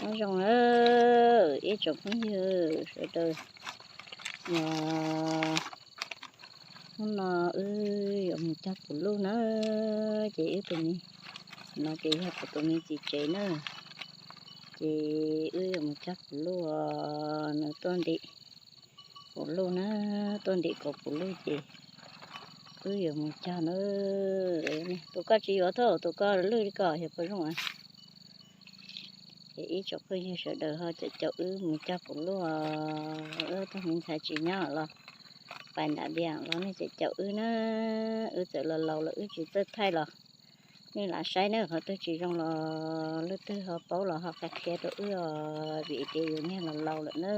Nyob zoo na ib tsoom phooj ywg sawv daws, hnub no wb yuav mus cog puv luj na, ces wb tus me, no ces yog kuv tus me txiv tsev na, ces wb yuav mus cog puv luj, nws tuaj ntim puv luj na, tuaj ntim kuv puv luj ces wb yuav mus cog na. Tus koj tsis yuav thiab, tus koj lwj li ko yog puas zoo? Ces ib tsoom phooj ywg sawv daws ho caum caum wb mus cog puv luj, wb tus me ntxhais tsis nyob los pais nram diam los nej caum caum wb na, wb txawm los laus lawm wb tsis txawj thaij los nej lam saib na, qhov twg tsis zoo los leej twg ho paub los ho qhia qhia rau wb os, vim tias yus niag los laus lawm na,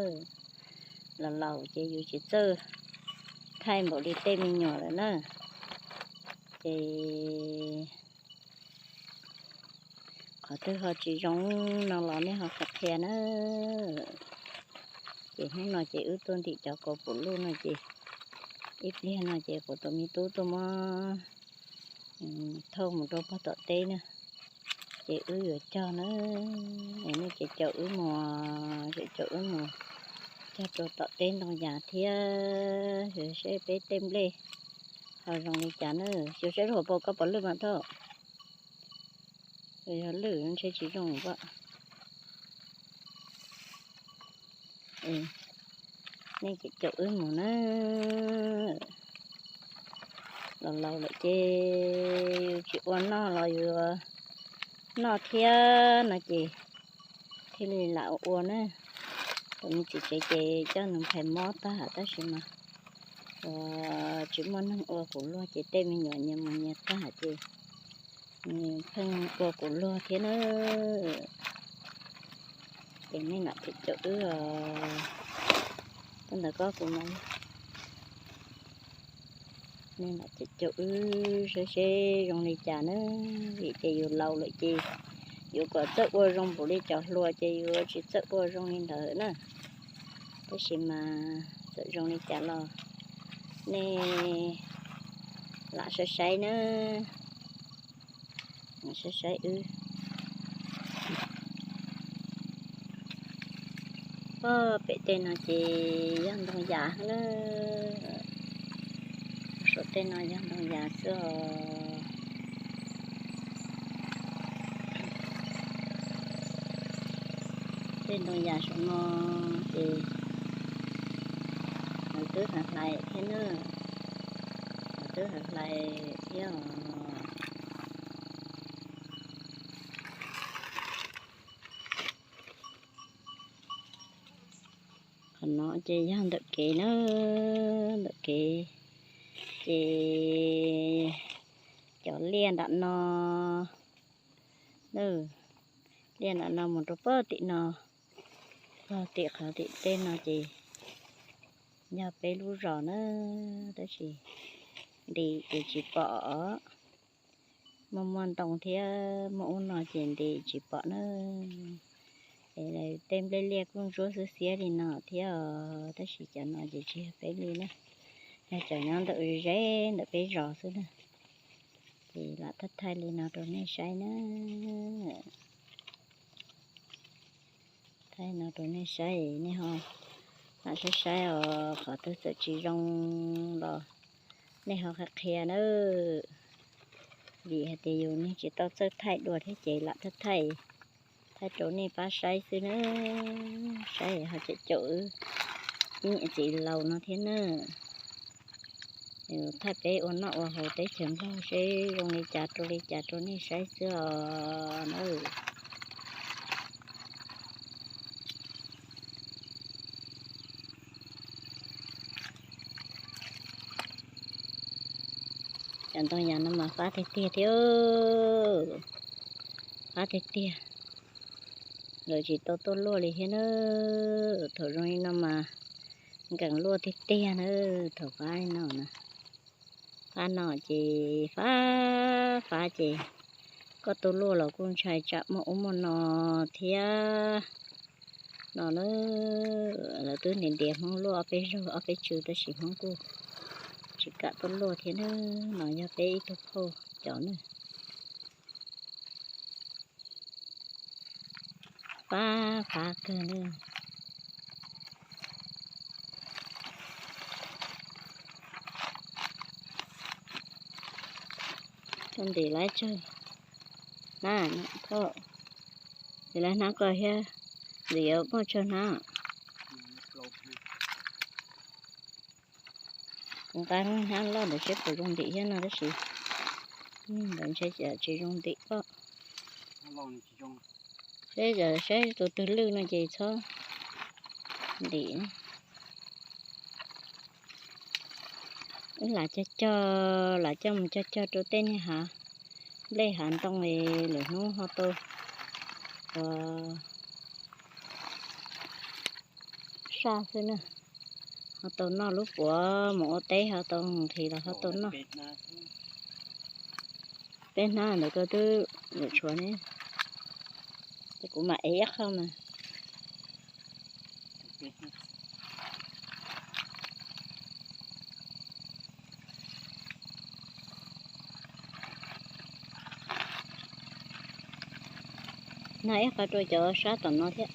los laus ces yus tsis txawj thaij npaum li tej me nyuam lawm na. Ces qhov twg ho tsis zoo no los nej ho qhia qhia na. Ces hnub no ces wb tuaj ntim cov kuv puv luj no ces ib pliag no ces kuv tus me tub tuaj muab thauj mus rau pog tom teb na, ces wb yuav cog na. Nej ces caum wb mus, ces caum wb mus cog rau tom teb ntoo yas thiab, seb peb tej nplej ho zoo li cas na. Xyov seb hauv paus koj puas lwj mas thauj. Yog lwj ntshe tsis zoo as. Nej ces caum wb mus na. Los laus lawm ces yus tsis ua noj los yus noj thiab no ces thiaj li lam ua na. Tus me txiv tsev ces coj nws phais mob tag tab sis mas tsis muaj neeg ua kuv luag ces tej me nyuam nyias mus nyias tag ces nws pheej ua kuv luag thiab na. Ces nej lam caum caum wb os. Tau ntawd koj kuv mas nej lam caum caum wb saib seb zoo li cas na. Vim ces yus laus lawm ces yus kom txawj ua zoo npaum li cov hluas ces yus tsis txawj ua zoo li ntawd na. Tab sis mas txawm zoo li cas los nej lam saib saib na. Saib saib wb. Pog pem tej no ces yog ntoo yas na. Saum tej no yog ntoo yas xwb os. Tej ntoo yas saum no ces lawv twb hais hlais thiab na. Lawv twb hais hlais thiab os. Qhov no ces yog ntawm kev na, ntawm kev ces cov liaj nram no, liaj nram no mus rau pog tim no, pog tim qhov tim tej no ces yog peb lub zos na, tab sis nti ces tsis pom. Muaj muaj ntoo thiab muaj ub no ces nti tsis pom na. Es tej nplej liaj kuj ntsuab xwb xiab li no thiab os, tab sis cov no ces tsis yog peb li na, yog cov nyob ntawm ze ntawm peb zos xwb na. Ces lam thaij thaij li no rau nej saib na. Thaij no rau nej saib, nej ho lam saib saib os, qhov twg txawm tsis zoo los nej ho qhia qhia na. Vim hais tias yus niag tsis tau txawj thaij dua thiab ces lam thaij thaij, thaij rau nej pab saib xwb na. Saib ho caum caum wb ib niam txiv laus no thiab na. Thaij peb ua noj ua haus teb chaws Nplog seb zoo li cas rau li cas rau nej saib xwb os na. Cov ntoo yas no mas fab tiag tiag thiab, fab tiag tiag. Lawv tsis tau tuaj luaj li thiab na. Thaum zoo li no mas nkees luaj tiag tiag na, thaum fab li no na. Fab no ces fab fab ces koj tuaj luaj los kuj ntshai tsam muaj ub muaj no thiab no na. Lawv twb ntiav ntiav Hmoob luaj ob peb zaug ob peb tsw tab sis Hmoob kuj tsis kam tuaj luaj thiab na. No yog peb ib tug phauj cov na. Pab qab kawg li. Tau ntim lawv tsawg hnab, ntim lawv hnab ko thiab, ntim yuav muaj tsawg hnab. Kuv nqa hnab loj ntawd seb puas zoo ntim thiab no tab sis hnab ntawd ntshe tsis zoo ntim pob. Seb, saib tus twg lwj no ces txhob ntim. Wb lam cog cog, lam coj mus cog cog rau tej niag hav nplej hav ntoo es lwm hnub ho tau ua saj xwb na. Ho tau noj lub puav mus ua teb, ho tau nqhis los ho tau noj. Peb hnab ntawd koj twb yuav tshuav ne, ces kuv mam ev ib qho mas. Noj ib qho rau cov sab tom no thiab.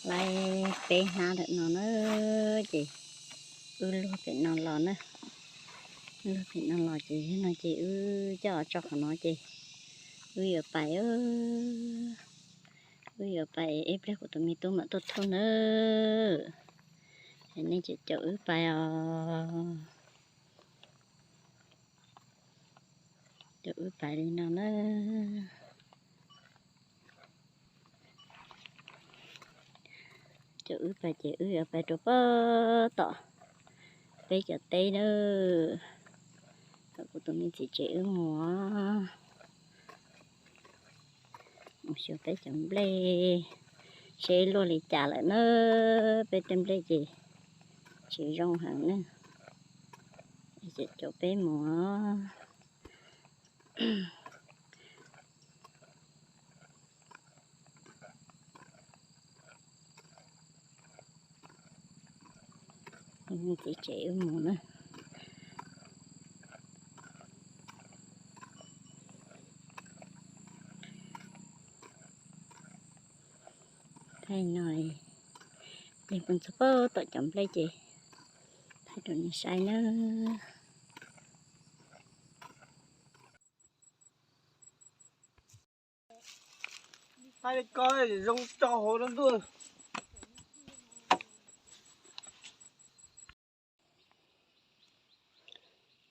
Laib peb hnab lawm no na, ces wb luag pem no los na. Luag pem no los ces no ces wb coj tso qhov no ces wb yuav pais, wb yuav pais ib pliag kuv tus me tub mam tuaj thauj na. Es nej ces caum wb pais os. Caum wb pais li no na. Caum wb pais ces wb yuav pais rau pem tom peb cov teb na, tom kuv tus me txiv tsev wb mus. Mus xyuas peb cov nplej seb luaj li cas lawm na. Peb tej nplej ces tsis zoo heev na, ces caum peb mus. Txiv tsev wb mus na. Thaij no, peb mus txog pem tom cov nplej ces thaij rau nej saib na. Thaij li ko zoo tso hauv no ntuj.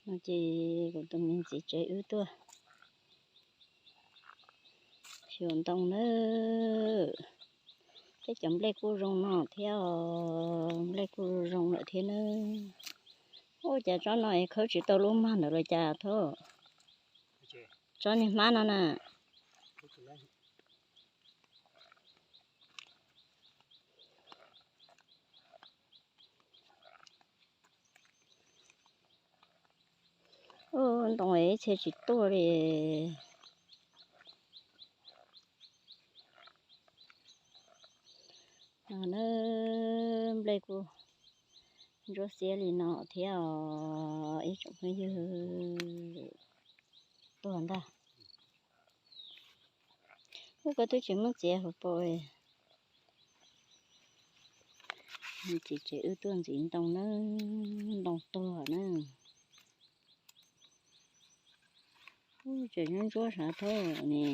No ces kuv tus me txiv tsev wb tuaj xyuas ntoo na. Tej cov nplej kuj zoo no thiab os, nplej kuj zoo lawm thiab na. Ua cas tsob no es khawb tsis tau lub mag ntawd los cas thauj? Tsob niag hmab no na. Ntoo ib txhia tsis tuaj li. No na, nplej kuj ntsuab xiab li no thiab os ib tsoom phooj ywg. Tuag ntag. Ub, koj twb tsis muab txiav hauv paus. Txiv tsev wb tuaj ntxiv ntoo na, ntoo tuag na. Ub, tseem ntsuab sav thauj ne.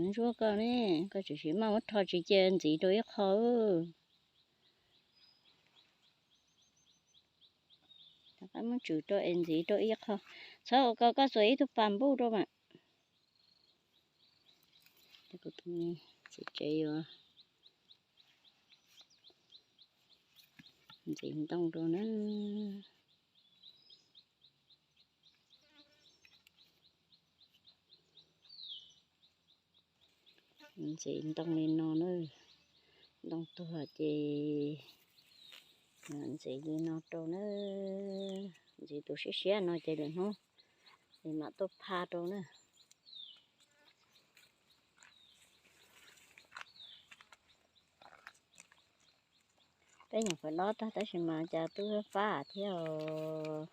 Ntsuab koj ne, koj tseem sim maj muab rho tsis cia ntxiv rau ib qho. Rov qab muab tswm rau es ntxiv rau ib qho. Txhob ua ko, koj xuas ib tug pas npuj rau mas. Kuv tus me txiv tsev yuav Ntxiv ntoo rau na. Ntxiv ntoo li no na. Ntoo tuag ces ntxiv li no rau na. Ntxiv tus siab siab no ces lwm hnub es mam tuaj pha rau na. Peb nyuam qhuav dob tag tab sis mas cas twb fab thiab os.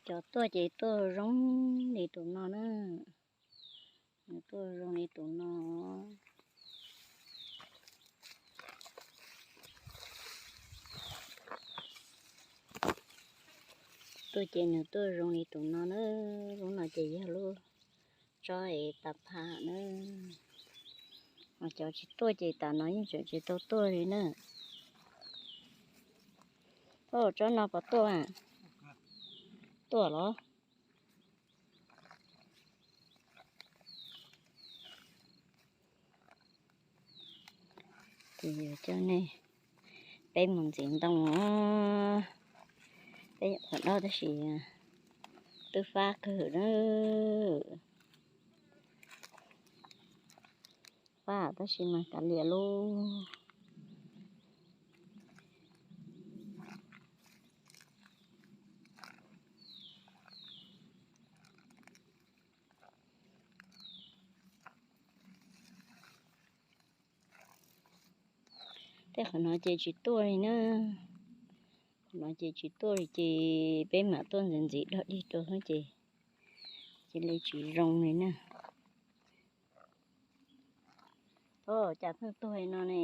Cov tuaj ces tuaj zoo li tus no na. Nws tuaj zoo li tus no. Tuaj ces nws tuaj zoo li tus no na. Lub no ces yog lub tsob es tas pham na. Cov tsis tuaj ces tas no yeej tseem tsis tau tuaj li na. Tsob no puas tuaj? Tuaj los? Ces yog coj nej peb mus ntxiv ntoo. Peb nyuam qhuav dob tab sis twb fab kawg na. Fab tab sis mas kav liam lauj. Tej qhov no ces tsis tuaj li na. Qhov no ces tsis tuaj li ces peb mam tuaj ntxiv ntxiv dog dig rau xwb ces cia li tsis zoo li na. Ov, cas pheej tuag li no ne.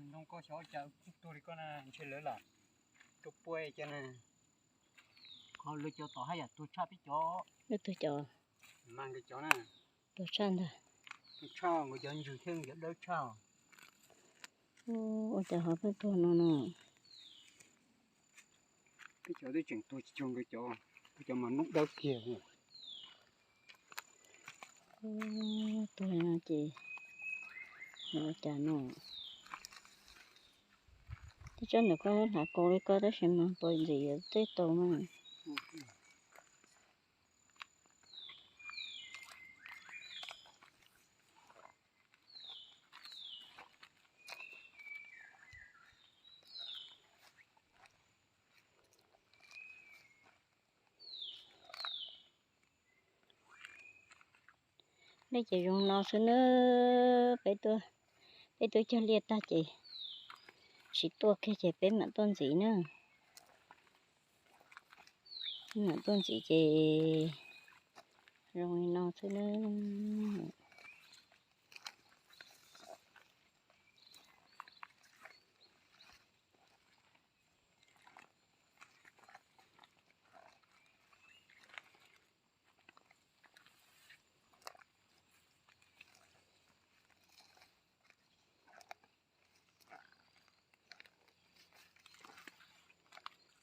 Ntoo koj xyov cas pheej tuag li koj na, ntshe lawv lam tuaj puab cas na. Qhov lawv cov tom haj yam tuag tshaj peb cov. Lawv tuag cov. Mas nkawd cov na. Tuag tshaj ntag. Tuag tshaj, nkawd cov ntsws thiab nkawd cov dawb tshaj. Ua cas ho pheej tuag no no. Peb cov twb tseem tuag tsis cuag nkawd cov, peb cov mas noob dawb kiag. Tuag no ces ua cas no. Twb tsob ntawm koj hlav kaus li koj tab sis mas pom ntxim yuav tej tau mas. Liaj ces zoo no xwb na. Peb tuaj, peb tuaj cog liaj tag ces tsis tuaj kiag ces peb mam tuaj ntxiv na. Mam tuaj ntxiv ces zoo li no xwb na.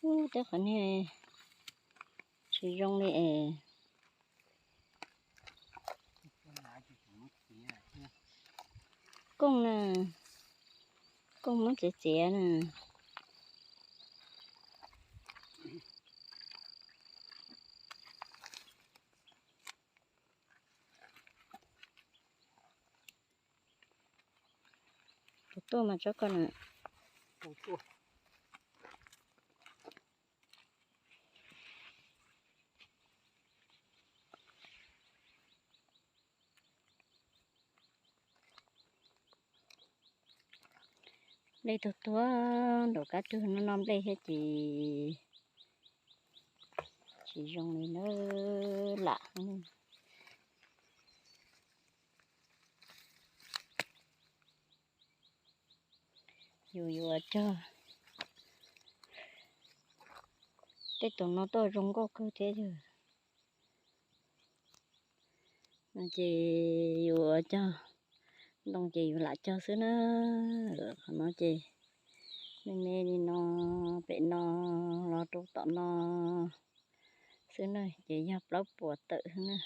Ub, tej qhov niag tsis zoo li es. Kooj na, kooj muab txiav txiav na. Tus tuaj mas tsob ko na. Nplej tuag tuag nraum kab rwg no no nplej thiab ces tsis zoo li na, lam. Yus yuav cog tej tus no tuaj zoo nkauj kawg thiab yog. No ces yus yuav cog ntoo ces yus lam cog xwb na. Qhov no ces me me li no, pem no los rau tom no, xwb na, ces yog plaub puas tawm xwb na.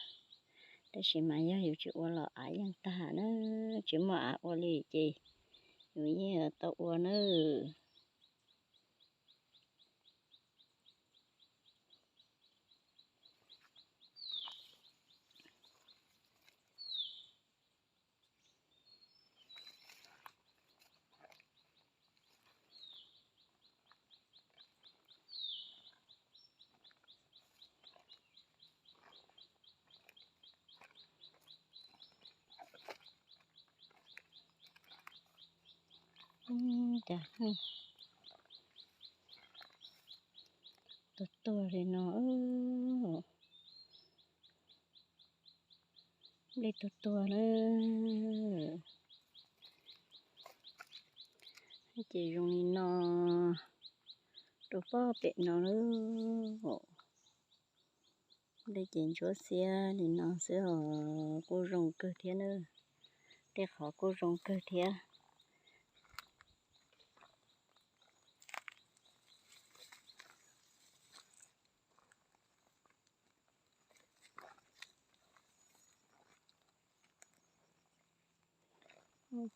Tab sis mas yog yus tsis ua los av yeej tag na, tsis muaj av ua li ces yus yeej tau ua na. Cas tuag tuag li no. Nplej tuag tuag na. Ces zoo li no, rau pog pem no lawm. Nplej ces ntsuab xiab li no xwb os, kuj zoo kawg thiab na. Tej qhov kuj zoo kawg thiab.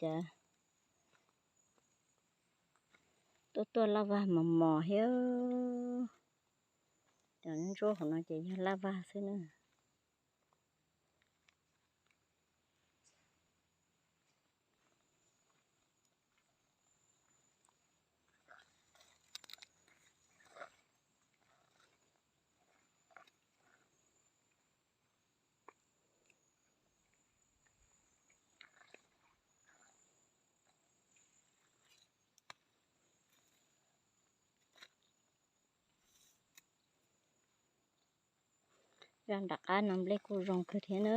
Cas tuaj tuaj laj vag mos mos thiab. Cov ntsuab hauv no ces yog laj vag xwb na. Zaj nram qab no nplej kuj zoo kawg thiab na.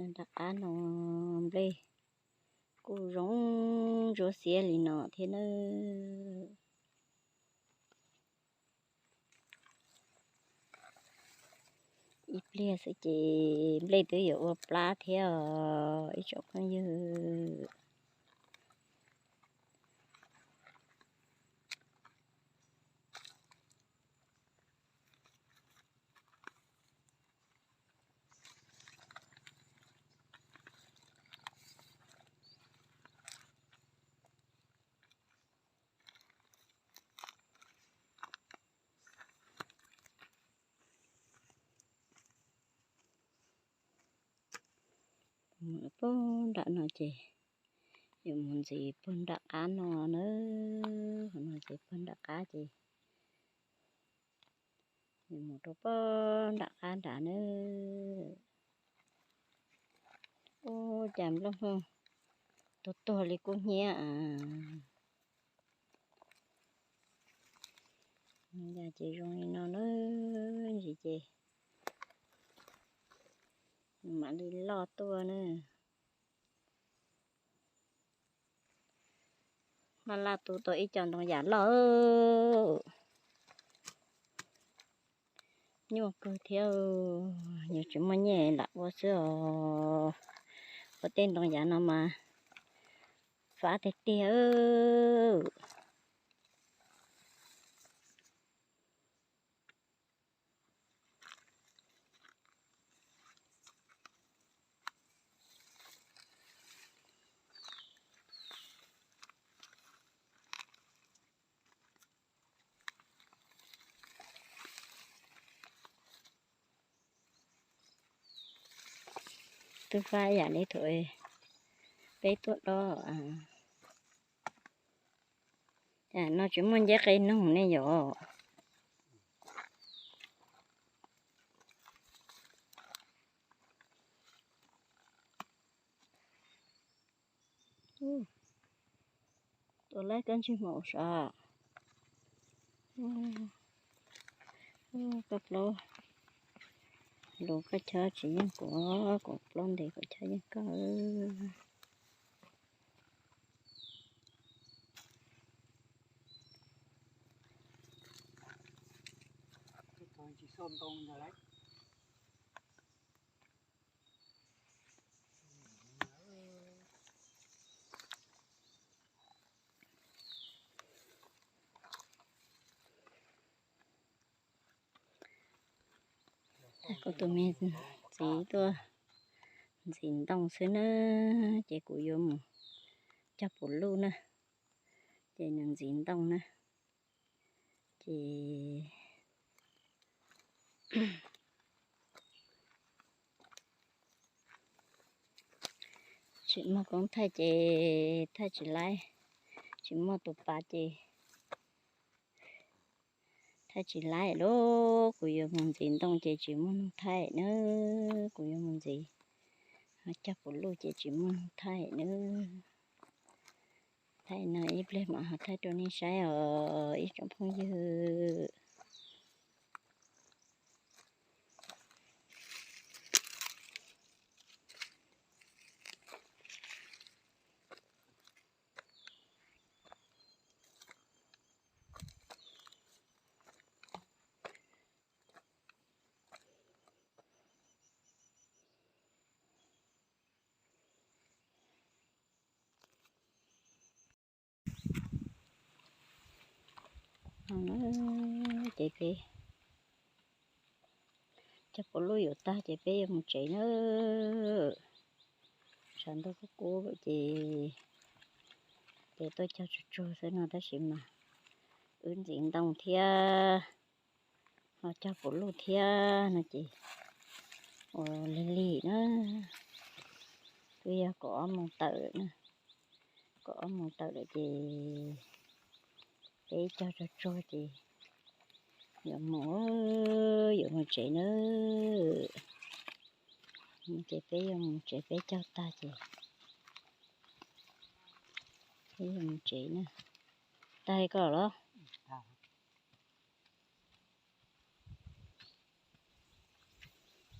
Nram qab no nplej kuj zoo ntsuab xiab li no thiab na. Ib pliag xwb ces nplej twb yuav ua plab thiab os ib tsoom phooj ywg. Mus pog nram no ces yuav mus ntxiv pog nram qab no na. Qhov no ces pog nram qab ces yuav mus rau pog nram qab nrad na. Ub, cas nplooj hwj tuag tuag li kub hnyiab. Yog ces zoo li no na, ntsis ces mam li loj tuaj na. Laj laj tu tau ib co ntoo yam loj. Nyuaj kawg thiab, yus tsis muaj nyiaj lam ua xwb os. Ua tej ntoo yam no mas fab tiag tiag. Twb fab yam li thaum peb tuaj dob. No tsis muaj nceb qe noog ne yom. Tua lawv koj ntsej muag sav. Koj plaub lus koj chob tsis yeej kuv, kuv plaub ntev kuv chob yeej koj. Kuv tus me txiv tuaj ntxiv ntoo xwb na, ces kuv yuav mus cog puv luj na, ces nws ntxiv ntoo na, ces tsis muaj koob thaij ces thaij tsis laib, tsis muaj tus pas ces thaij tsis laib lauj. Kuv yuav mus ntxiv ntoo ces tsis muaj neeg thaij na, kuv yuav mus ntxiv, ho cog puv luj ces tsis muaj neeg thaij na. Thaij no ib pliag mam ho thaij rau nej saib os ib tsoom phooj ywg. Ces peb cog puv luj yuav tag ces peb yuav mus tsev na. Tshav ntuj kub kub ces, ces tuaj cog tsuag tsuag xwb no tab sis mas wb ntxiv ntoo thiab ho cog puv luj thiab no ces ua lig lig na. Twb yog kaum ob moos tawm lawm na, kaum ob moos tawm lawm ces peb cog tsuag tsuag ces yuav mus, yuav mus tsev na. Ces peb yuav mus tsev, peb cog tag ces peb yuav mus tsev na. Tag li ko los?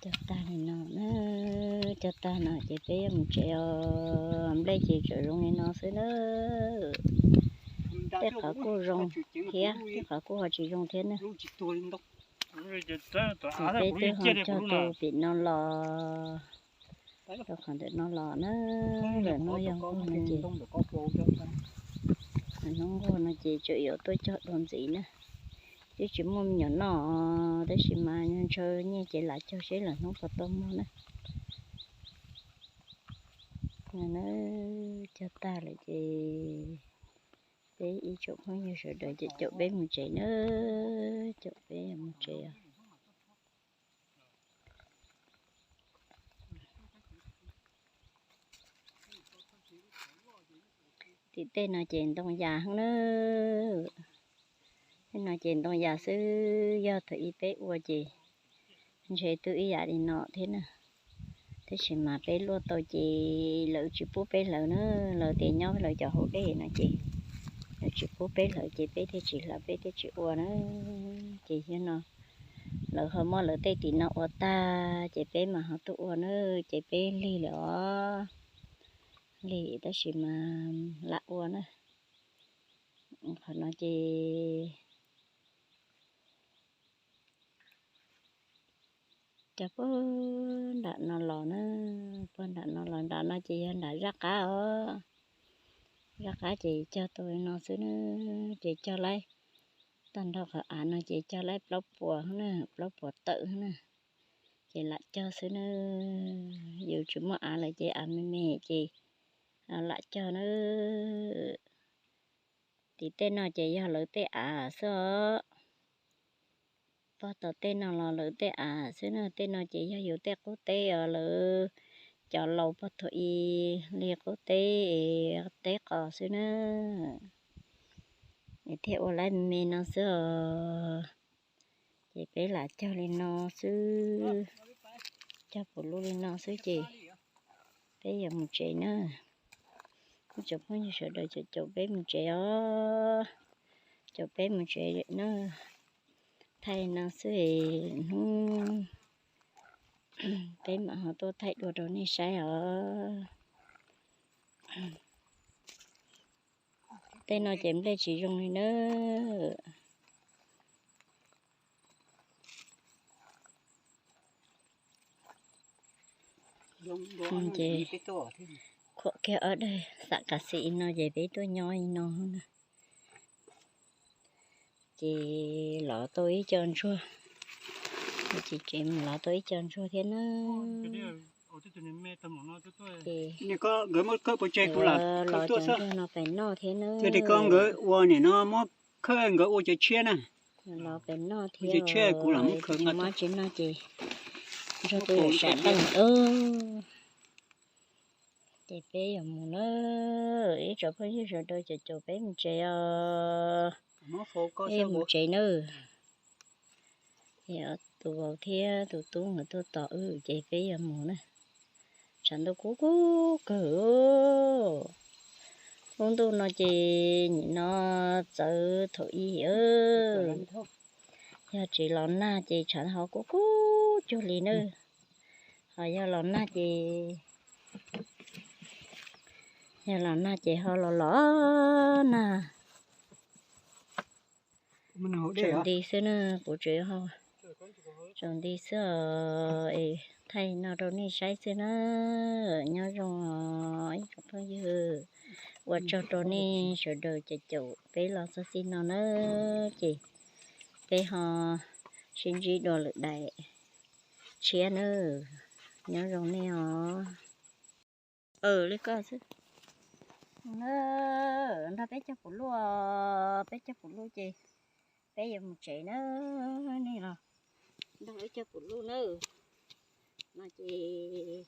Cog tag li no na, cog tag no ces peb yuav mus tsev os. Nplej ces tseem zoo li no xwb na. Tej qhov kuj zoo thiab, tej qhov kuj ho tsis zoo thiab na. Peb twb ho cog tau pem no los, rau qhov ntawm no los na, lawm hnub yog nquag no ces, lawm hnub nquag no ces tseem yuav tuaj cog dua ntxiv na. Twb tsis muaj me nyuam noj tab sis mas ntshaw nyiaj ces lam cog seb lawm hnub puas tau muag na. Cog tag lawm ces peb ib tsoom phooj ywg sawv daws ces caum peb mus tsev na, caum peb mus tsev os. Tim tej no ces ntoo yas heev na. Tej no ces ntoo yas xwb, yog thaum ub peb ua ces ntshe twb ib yam li no thiab na. Tab sis mas peb luaj tau ces lawv tsis pub peb hlawv na, lawv tias nyob lawv cov hauv dej no ces lawv tsis pub peb hlawv ces peb thiaj tsis hlawv, peb thiaj tsis ua na. Ces yog no lawv ho muab lawv tej tim no ua tag ces peb mas ho tuaj ua na, ces peb lig lawm os. Lig tab sis mas lam ua na. Qhov no ces cog puag nram no los na, puag nram no los, nram no ces yog nram zaj qab os. Zaj qab ces cog tau li no xwb na, ces cog laib tag nrho qhov av no ces cog laib plaub puas na, plaub puas tawm na, ces lam cog xwb na. Yus tsis muaj av lawm ces av me me ces lam cog na. Tim tej no ces yog lawv tej av xwb os. Pog tom tej no los lawv tej av xwb na, tej no ces yog yus tej qub teb os, lawv cov laus pog tom ib li qub teb, teb qos xwb na. Es thiaj ua laib me me no xwb os. Ces peb lam cog li no xwb, cog puv luj li no xwb ces peb yuav mus tsev na. Ib tsoom phooj ywg sawv daws caum peb mus tsev os, caum peb mus tsev na. Thaij no xwb, hnub peb mam ho tuaj thaij dua rau nej saib os. Tej no ces nplej tsis zoo li na. Ces khuam kiag ob daig xam kav xim no ces peb tuaj nyob li no na. Ces lov tau ib co ntsuag, ces tsev mus lov tau ib co ntsuag thiab na. Ces nkawd muab khawb pov tseg, kuv lam lov cov ntsuag no pem noj thiab na. Yog tias koj nkawd ua nim no muab khawb nkawd ua cov tshiab na. Lov pem noj thiab, kuv lam muab khawb, muab tsev no ces ntsuag twb yuav sam leej. Ces peb yuav mus na, ib tsoom phooj ywg sawv daws caum caum peb mus tsev os. Peb mus tsev na. Tus vauv thiab tus tub nkawd tuaj tos wb ces peb yuav mus na. Tshav ntuj kub kub kawg. Lub ntuj no ces nim no txawv thaum ub. Yog tsis los nag ces tshav ho kub kub cuag li na. Ho yog los nag ces, yog los nag ces ho los los nag. Tsaus nti xwb na, kuv tseem ho tsaus nti xwb os, es thaij no rau nej saib xwb na. Nyob zoo ib tsoom phooj ywg, ua tsaug rau nej sawv daws caum caum peb los txog txij no na, ces peb ho sib ntsib dua lwm daim tshiab na. Nyob zoo nej os. Li ko xwb. Nrog peb cog puv luj, peb cog puv luj ces peb yuav mus tsev na. Nej los nrog peb cog puv luj na. No ces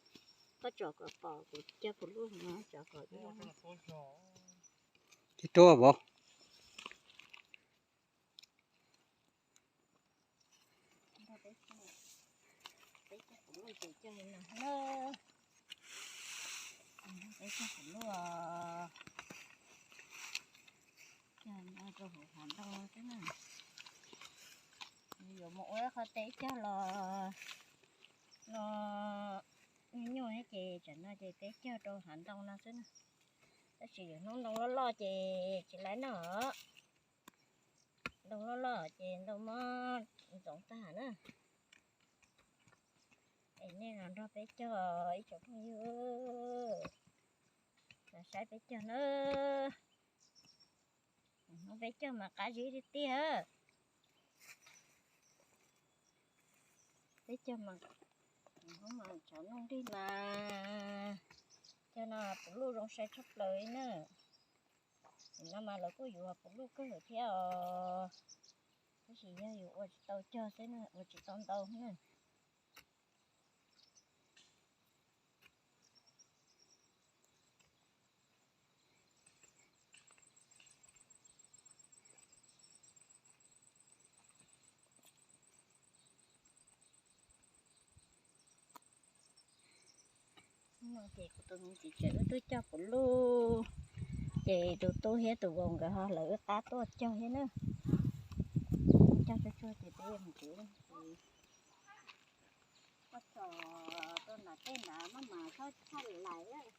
koj tsom kom pom kuv cog puv luj no, tsom kom. Ces rau vauv. Peb cog puv luj ces cog li no na. Peb cog puv luj, cog nyob rau hauv hav ntoo xwb na. Yuav mus ua qhov teb cog los no nyuaj nyuaj ces tsam no ces peb cog rau hav ntoo no xwb na. Tab sis yog hnub ntoo loj loj ces tsis laib noj. Ntoo loj loj ces ntoo mob ntxoov tag na. Es nej los nrog peb cog ib tsoom phooj ywg, los saib peb cog na. Hnub peb cog mas qab zib tiag tiag. Peb cog mas, hnub mas tshav ntuj nrig mas cog no puv luj zoo sai tshaj plaws li na. Nim no mas lawv kuj yuav puv luj kawg thiab os. Tab sis yog yus ua tsis tau cog xwb na, ua tsis tau ntau na. No ces kuv tus me txiv tsev wb twb cog puv luj, ces tus tub thiab tus vauv nkawd ho lawv wb qab tuaj cog thiab na. Cog tsuag tsuag ces peb yuav mus tsev. Koj tsom rau nram tej nrad maj mam txhob tshaj lais.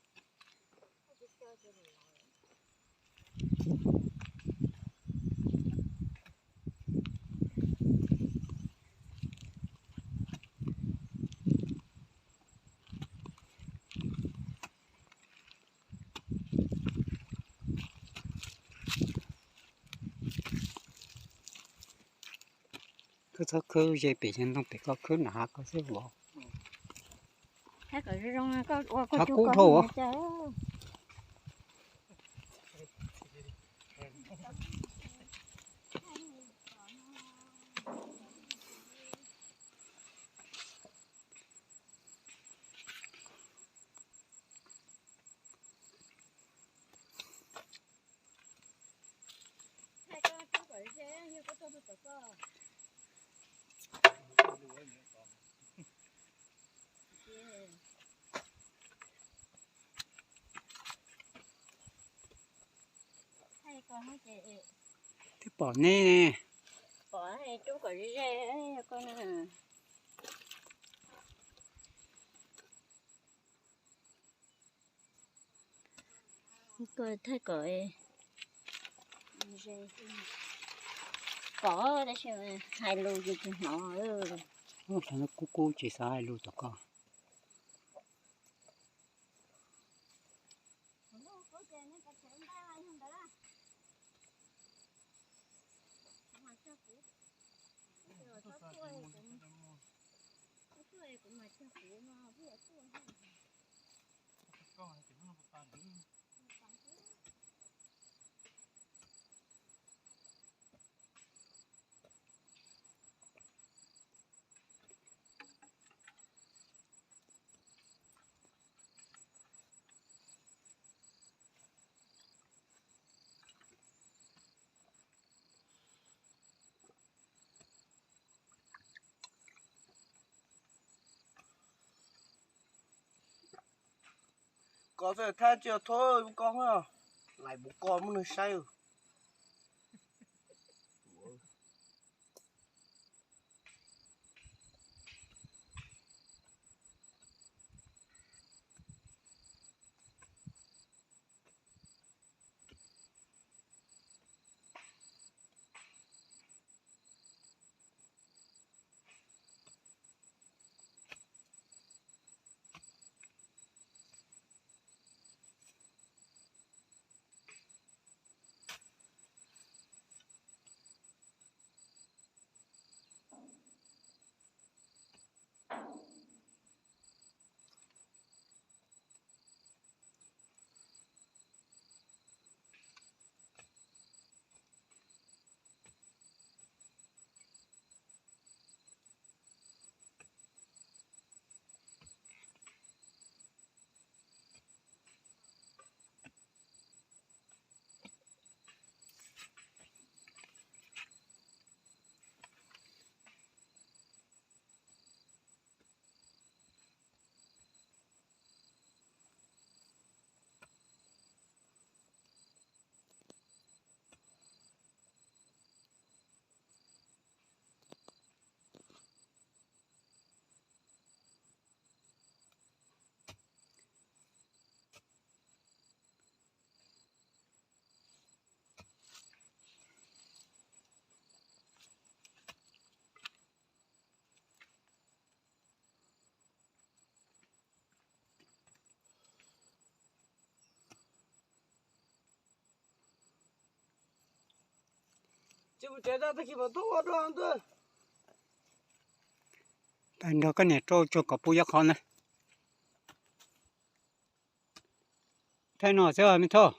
Koj txhob khwb ze pem xyoob ntoo pem, koj khwb nram hav ko xwb vauv. Thaij kom zoo zoo, koj ua koj tsuj kub dhau. Twb pom nej ne. Pom rub kom ze ze koj na. Koj thaij kom ze, pom tab sis hais lus ces tsis hnov. Kub kub tsis xav hais lus tom koj. Koj txawj thab tsis thab lub koj, lais puv koj muaj neeg saib. Tsis mus tsev, tag kis mam tuaj ua dua ntuj. Pab nrog koj niam rau tsuag kom puv yov qhov na. Thaij no xwb me Thoj.